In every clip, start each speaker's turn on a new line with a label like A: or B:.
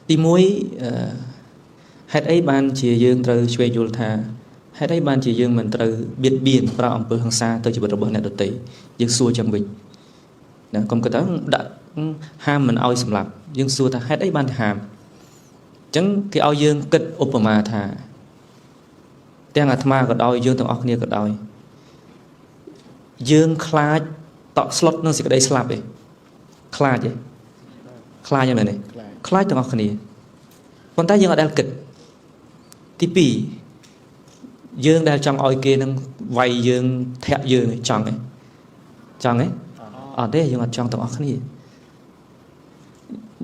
A: ទី1ហេតុអីបានជាយើងត្រូវឆ្វេងយល់ថាហេតុអីបានជាយើងមិនត្រូវបៀតបៀនប្រើអំពើហិង្សាទៅជីវិតរបស់អ្នកដទៃយើងសួរចឹងវិញណាកុំគិតថាដាក់ហាមមិនឲ្យសម្លាប់យើងសួរថាហេតុអីបានហាមអញ្ចឹងគេឲ្យយើងគិតឧបមាថាទាំងអាត្មាក៏ដោយយើងទាំងអស់គ្នាក៏ដោយយើងខ្លាចតក់ស្លុតនឹងសេចក្តីស្លាប់ឯងខ្លាចទេខ្លាចហ្នឹងមែនទេខ្លាចទាំងអស់គ្នាប៉ុន្តែយើងអត់ដែលគិតទី2យើងដែលចង់ឲ្យគេនឹងវាយយើងធាក់យើងចង់ទេចង់ទេអត់ទេយើងអត់ចង់ទាំងអស់គ្នាអ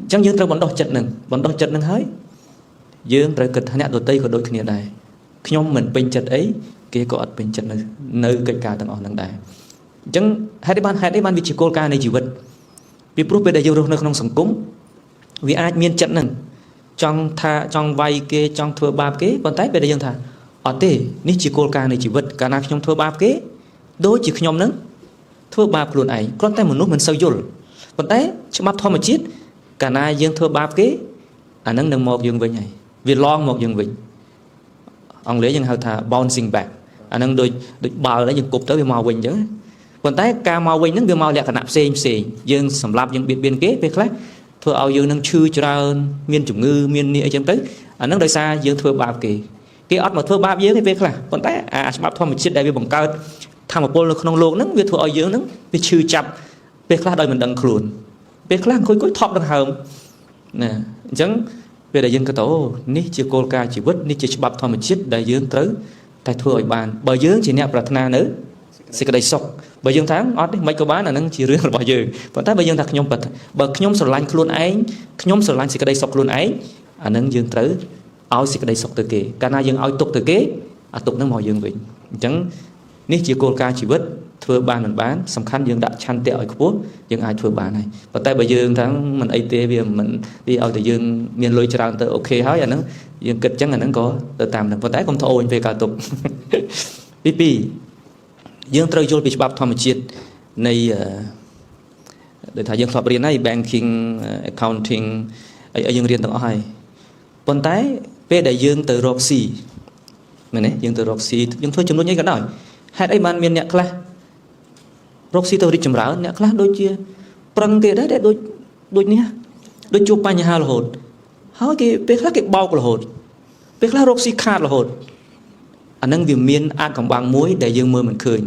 A: ញ្ចឹងយើងត្រូវបណ្ដោះចិត្តនឹងបណ្ដោះចិត្តនឹងហើយយើងត្រូវគិតថាអ្នកដទៃក៏ដូចគ្នាដែរខ្ញុំមិនពេញចិត្តអីគេក៏អត់ពេញចិត្តនៅកិច្ចការទាំងអស់នឹងដែរអញ្ចឹងហេតុអីបានហេតុអីបានវាជាគោលការណ៍នៃជីវិតពីព្រោះពេលដែលយើងរស់នៅក្នុងសង្គមវាអាចមានចិត្តនឹងចង់ថាចង់វាយគេចង់ធ្វើបាបគេប៉ុន្តែពេលដែលយើងថាអត់ទេនេះជាគោលការណ៍នៃជីវិតកាលណាខ្ញុំធ្វើបាបគេដូចជាខ្ញុំនឹងធ្វើបាបខ្លួនឯងគ្រាន់តែមនុស្សមិនសូវយល់ប៉ុន្តែច្បាប់ធម្មជាតិកាលណាយើងធ្វើបាបគេអានឹងនឹងមកយើងវិញហើយវាឡងមកយើងវិញអង់គ្លេសយើងហៅថា bouncing back អានឹងដូចដូចបាល់យើងគប់ទៅវាមកវិញអញ្ចឹងប៉ុន្តែការមកវិញហ្នឹងវាមកលក្ខណៈផ្សេងផ្សេងយើងសម្លាប់យើងបៀតបៀនគេពេលខ្លះធ្វើឲ្យយើងនឹងឈឺច្រើនមានជំងឺមាននេះអីចឹងទៅអានឹងដោយសារយើងធ្វើបាបគេគេអត់មកធ្វើបាបយើងទេពេលខ្លះប៉ុន្តែអាច្បាប់ធម្មជាតិដែលវាបង្កើតធម៌ពលនៅក្នុងលោកហ្នឹងវាធ្វើឲ្យយើងហ្នឹងវាឈឺចាប់ពេលខ្លះដោយមិនដឹងខ្លួនពេលខ្លះអង្គុយអង្គុយថប់ដង្ហើមណាអញ្ចឹងពេលដែលយើងគិតអូនេះជាគោលការណ៍ជីវិតនេះជាច្បាប់ធម្មជាតិដែលយើងត្រូវតែធ្វើឲ្យបានបើយើងជាអ្នកប្រាថ្នានៅសេចក្តីសុខបើយើងថាអត់ទេមិនក៏បានអានឹងជារឿងរបស់យើងប៉ុន្តែបើយើងថាខ្ញុំបើខ្ញុំស្រឡាញ់ខ្លួនឯងខ្ញុំស្រឡាញ់សេចក្តីសុខខ្លួនឯងអានឹងយើងត្រូវឲ្យសេចក្តីសុខទៅគេកាលណាយើងឲ្យទុកទៅគេអាទុកនឹងមកយើងវិញអញ្ចឹងនេះជាគោលការណ៍ជីវិតធ្វើបានមិនបានសំខាន់យើងដាក់ឆន្ទៈឲ្យខ្ពស់យើងអាចធ្វើបានហើយប៉ុន្តែបើយើងថាមិនអីទេវាមិនវាឲ្យតែយើងមានលុយច្រើនទៅ OK ហើយអាហ្នឹងយើងគិតចឹងអាហ្នឹងក៏ទៅតាមហ្នឹងប៉ុន្តែកុំត្អូញពេលកើតទុកទី2យើងត្រូវយល់ពីច្បាប់ធម្មជាតិនៃដូចថាយើងធ្លាប់រៀនហើយ banking accounting អីយើងរៀនទាំងអស់ហើយប៉ុន្តែពេលដែលយើងទៅរកស៊ីមែនទេយើងទៅរកស៊ីយើងធ្វើចំនួនអីក៏ដោយហេតុអីបានមានអ្នកខ្លះរកស៊ីទៅរីកចម្រើនអ្នកខ្លះដូចជាប្រឹងគេដែរតែដូចដូចនេះដូចជួបបញ្ហារហូតហើយគេពេលខ្លះគេបោករហូតពេលខ្លះរកស៊ីខាតរហូតអានឹងវាមានអាចកំបាំងមួយដែលយើងមើលមិនឃើញ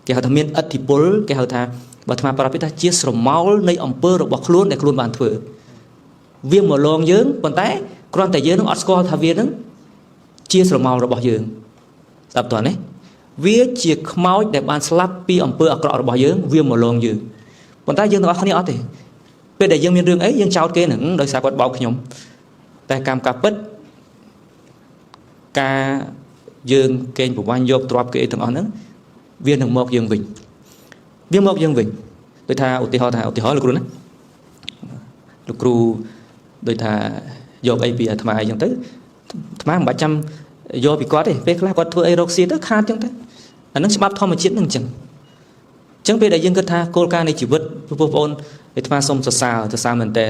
A: គេហៅថាមានឥទ្ធិពលគេហៅថាបើអាត្មាប្រាប់ថាជាស្រមោលនៃអំពើរបស់ខ្លួនដែលខ្លួនបានធ្វើវាមកលងយើងប៉ុន្តែគ្រាន់តែយើងនឹងអត់ស្គាល់ថាវានឹងជាស្រមោលរបស់យើងស្ដាប់តើនេះវាជាខ្មោចដែលបានស្លាប់ពីអំពើអាក្រក់របស់យើងវាមកលងយើងប៉ុន្តែយើងទាំងអស់គ្នាអត់ទេពេលដែលយើងមានរឿងអីយើងចោទគេហ្នឹងដោយសារគាត់បោកខ្ញុំតែកម្មការពិតការយើងកេងប្រវ័ញ្ចយកទ្រព្យគេទាំងអស់ហ្នឹងវានឹងមកយើងវិញវាមកយើងវិញដូចថាឧទាហរណ៍ថាឧទាហរណ៍លោកគ្រូណាលោកគ្រូដូចថាយកអីពីអាត្មាអីចឹងទៅអាត្មាមិនបាច់ចាំយកពីគាត់ទេពេលខ្លះគាត់ធ្វើអីរកស៊ីទៅខាតចឹងទៅអានឹងច្បាប់ធម្មជាតិនឹងចឹងចឹងពេលដែលយើងគិតថាគោលការណ៍នៃជីវិតបងប្អូនអាត្មាសូមសរសើរសរសើរមែនតើ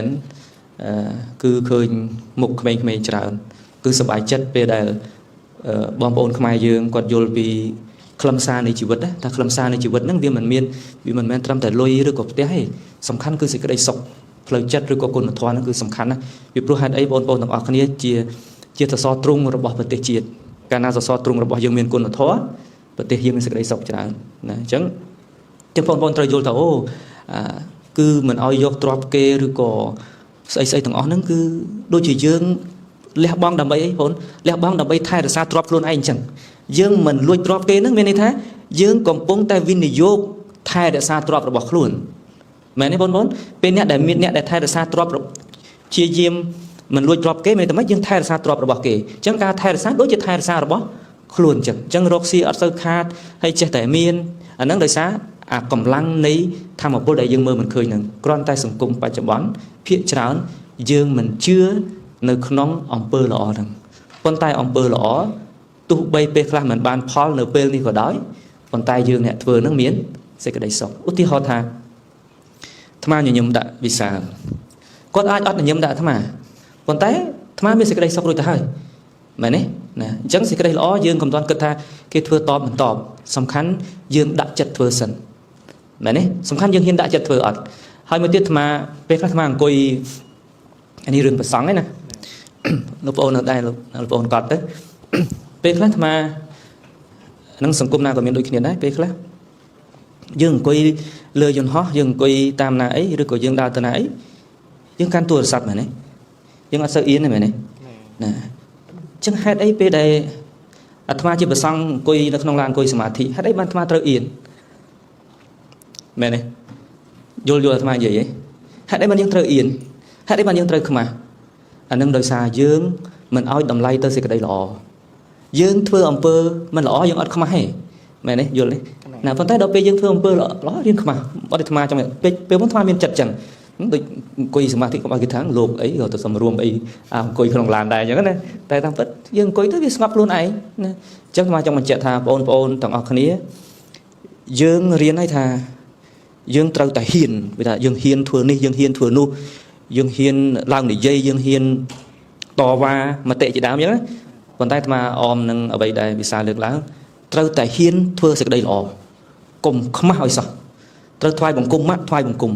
A: គឺឃើញមុខក្មេងៗច្រើនគឺសប្បាយចិត្តពេលដែលបងប្អូនខ្មែរយើងគាត់យល់ពីខ្លឹមសារនៃជីវិតណាថាខ្លឹមសារនៃជីវិតហ្នឹងវាមិនមានវាមិនមែនត្រឹមតែលុយឬក៏ផ្ទះទេសំខាន់គឺសេចក្តីសុខផ្លូវចិត្តឬក៏គុណធម៌ហ្នឹងគឺសំខាន់ណាស់ពីព្រោះហេតុអីបងប្អូនទាំងអស់គ្នាជាជាសសរទ្រូងរបស់ប្រទេសជាតិកាលណាសសរទ្រូងរបស់យើងមានគុណធម៌ប្រទេសយើងមានសេចក្តីសុខច្រើនណាអញ្ចឹងចឹងបងប្អូនត្រូវយល់ថាអូគឺមិនឲ្យយកទ្រព្យគេឬក៏ស្អីស្អីទាំងអស់ហ្នឹងគឺដូចជាយើងលះបង់ដើម្បីអីបងលះបង់ដើម្បីថែរក្សាទ្រព្យខ្លួនឯងអញ្ចឹងយើងមិនលួចទ្រព្យគេហ្នឹងមានន័យថាយើងកំពុងតែវិនិយោគថែរក្សាទ្រព្យរបស់ខ្លួនមែនទេបងប្អូនពេលអ្នកដែលមានអ្នកដែលថែរក្សាទ្រព្យជាយាមមិនលួចទ្រព្យគេមានតែម៉េចយើងថែរក្សាទ្រព្យរបស់គេអញ្ចឹងការថែរក្សាដូចជាថែរក្សារបស់ខ្លួនអញ្ចឹងអញ្ចឹងរកស៊ីអត់សូវខាតហើយចេះតែមានអាហ្នឹងដោយសារអាកម្លាំងនៃធម៌ពលដែលយើងមើលមិនឃើញហ្នឹងគ្រាន់តែសង្គមបច្ចុប្បន្នភាគច្រើនយើងមិនជឿនៅក្នុងអំពើល្អហ្នឹងប៉ុន្តែអំពើល្អទោះបីពេលខ្លះមិនបានផលនៅពេលនេះក៏ដោយប៉ុន្តែយើងអ្នកធ្វើនឹងមានសេចក្តីសុខឧទាហរណ៍ថាអាត្មាញញឹមដាក់វិសាលគាត់អាចអត់ញញឹមដាក់អាត្មា ប៉ុន្តែអាត្មាមានសេចក្តីសុខរួចទៅហើយមែនទេណាអញ្ចឹងសេចក្តីល្អយើងកុំទាន់គិតថាគេធ្វើតបមិនតបសំខាន់យើងដាក់ចិត្តធ្វើសិនមែនទេសំខាន់យើងហ៊ានដាក់ចិត្តធ្វើអត់ហើយមួយទៀតអាត្មាពេលខ្លះអាត្មាអង្គុយអានេះរឿងប្រសង់ឯណា លោកប្អូននៅដែរលោកប្អូនកត់ទៅពេលខ្លះអាត្មានឹងសង្គមណាក៏មានដូចគ្នាដែរពេលខ្លះយើងអង្គុយលើយន្តហោះយើងអង្គុយតាមណាអីឬក៏យើងដើរទៅណាអីយើងកាន់ទូរស័ព្ទមែនទេយើងអត់សូវអៀនទេមែនទេណាអញ្ចឹងហេតុអីពេលដែលអាត្មាជាប្រសង់អង្គុយនៅក្នុងឡានអង្គុយសមាធិហេតុអីបានអាត្មាត្រូវអៀនមែនទេយល់យល់អាត្មានិយាយទេហេតុអីបានយើងត្រូវអៀនហេតុអីបានយើងត្រូវខ្មាស់អានឹងដោយសារយើងមិនឲ្យតម្លៃទៅសេចក្តីល្អយើងធ្វើអំពើមិនល្អយើងអត់ខ្មាស់ទេមែនទេយល់ទេណាប៉ុន្តែដល់ពេលយើងធ្វើអំពើល្អរៀនខ្មាស់អត់ទេអាត្មាចង់ពេលពេលមុនអាត្មាមានចិត្តចឹងដូចអង្គុយសមាធិកុំឲ្យគេថាលោកអីក៏ទៅសំរួមអីអង្គុយក្នុងឡានដែរអញ្ចឹងណាតែតាមពិតយើងអង្គុយទៅវាស្ងប់ខ្លួនឯងណាអញ្ចឹងអាត្មាចង់បញ្ជាក់ថាបងប្អូនទាំងអស់គ្នាយើងរៀនហើយថាយើងត្រូវតែហ៊ានវាថាយើងហ៊ានធ្វើនេះយើងហ៊ានធ្វើនោះយើងហ៊ានឡើងនិយាយយើងហ៊ានតវ៉ាមតិជាដើមអញ្ចឹងណាប៉ុន្តែអាត្មាអមនឹងអ្វីដែលវិសាលលើកឡើងត្រូវតែហ៊ានធ្វើសេចក្តីល្អកុំខ្មាស់ឲ្យសោះត្រូវថ្វាយបង្គំម៉ាក់ថ្វាយបង្គំ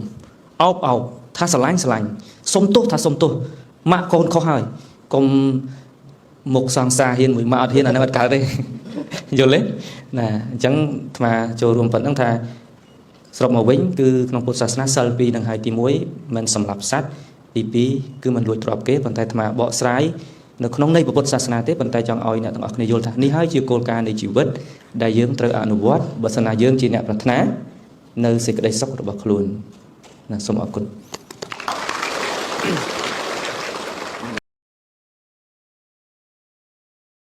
A: អោបអោបថាស្រឡាញ់ស្រឡាញ់សុំទោសថាសុំទោសម៉ាក់កូនខុសហើយកុំមុខសង្សារហ៊ានមួយម៉ាក់អត់ហ៊ានអានឹងអត់កើតទេយល់ទេណាអញ្ចឹងអាត្មាចូលរួមប៉ុណ្្នឹងថាសរុបមកវិញគឺក្នុងពុទ្ធសាសនាសិល2នឹងហើយទី1មិនសម្លាប់សត្វទី2គឺមិនលួចទ្រព្យគេប៉ុន្តែអាត្មាបកស្រាយនៅក្នុងន័យពុទ្ធសាសនាទេប៉ុន្តែចង់ឲ្យអ្នកទាំងអស់គ្នាយល់ថានេះហើយជាគោលការណ៍នៃជីវិតដែលយើងត្រូវអនុវត្តបើសិនណាយើងជាអ្នកប្រាថ្នានៅសេចក្តីសុខរបស់ខ្លួនណាសូមអរគុណ។